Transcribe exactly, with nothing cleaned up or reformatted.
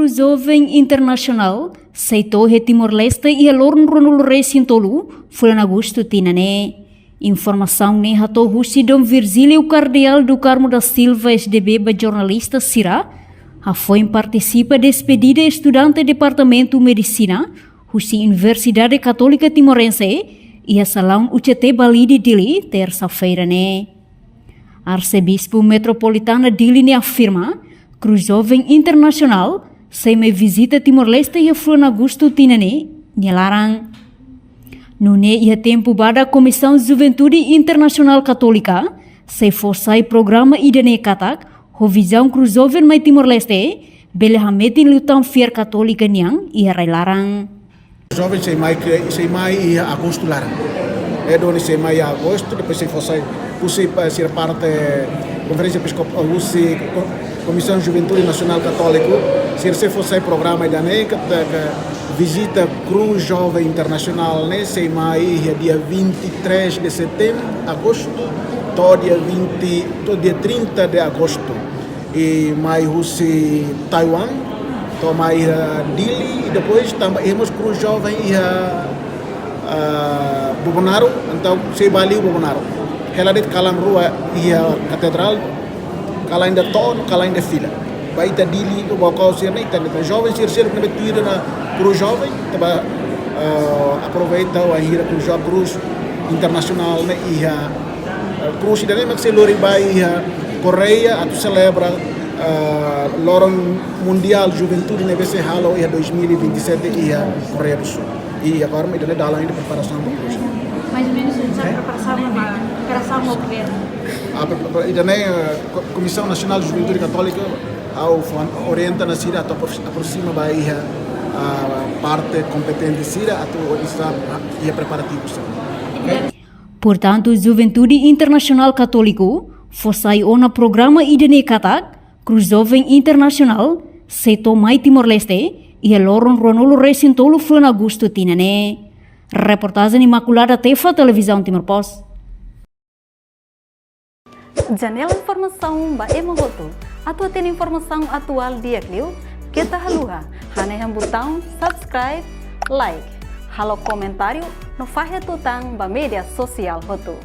Joven Internasionál sei to'o iha Timor-Leste iha loron ruanulu resin tolu fulan Agostu tinan ne'e. Informasaun ne'e hato'o husi Dom Virgílio Cardeal do Carmo da Silva, S D B, ba jornalista sira, hafoin partisipa despedida estudante Departamentu Medisina husi Universidade Katólika Timorense, iha salaun U C T Balide, Dili, tersa-feira ne'e. Arsebispu Metropolitana Dili ne'e afirma, Cruz Jovem Internasionál sei mai vizita Timor-Leste iha fulan Agostu tinan ne'e nia laran. Nune'e iha tempu badak Komisaun Juventude Internasionál Katólika sei fó sai programa ida-ne'e katak, ho vizaun Cruz Jovem mai Timor-Leste, bele hametin liután fiar katólika nian iha rai-laran. Joven sei mai ke, sei mai iha Agostu laran. Ne'e duni sei mai iha Agostu, depois sei fó sai, husi pa, sira parte Konferénsia Episkopál, husi Ko-, Komisaun Juventude Nasionál Katólika, sira sei fó sai programa ida-ne'e, ke, ke vizita Cruz Jovem Internasionál ne'e, sei mai iha dia vinte e três de setembro, Agostu, to'o dia vinte, to'o dia trinta de Agostu. I mai husi Taiwan, to'o mai iha Dili, i depois tanba iha mós Cruz Jovem iha, ah, Bobonaro, entaun sei ba liu Bobonaro. Hela de'it kalan rua iha Katedrál, kalan ida to'o, kalan ida fila. Ba ita Dili, ita Baucau sira ne'e, ita, ita joven sira, sira ne'ebé tuir ona Cruz Jovem, ita ba, ah, aproveita wainhira Cruz Jo-, Cruz Internasionál ne'e iha, ah, Cruz ida-ne'e mak sei lori ba iha Koreia atu selebra, ah, Loron Mundiál Juventude ne'ebé sei halo iha dois mil e vinte e sete iha Koreia do Sul. I agora mak ida-ne'e dalan ida preparasaun ba Cruz. Mais ou menos, já preparasaun ba, preparasaun ba governu. Ah, pre-, pre-, ida-ne'e, eh, Ko-, Komisaun Nasionál Juventude Katólika, ha'u fó orienta ona sira atu apro-, aproxima ba iha, ah, parte kompetente sira atu organiza, ah, iha preparativu sira. Portantu, Juventude Internasionál Katólika fó sai ona programa ida-ne'e katak, Cruz Jovem Internasionál sei to'o mai Timor-Leste iha loron ruanulu resin tolu fulan Agostu tinan ne'e. Reportajen Imaculada Tefa, Televizaun Timor Post. Janela informasaun ba ema hotu. Atu hatene informasaun atuál di'ak liu, keta haluha hanehan butaun subscribe, like, halo komentáriu no fahe tutan ba média sosiál hotu.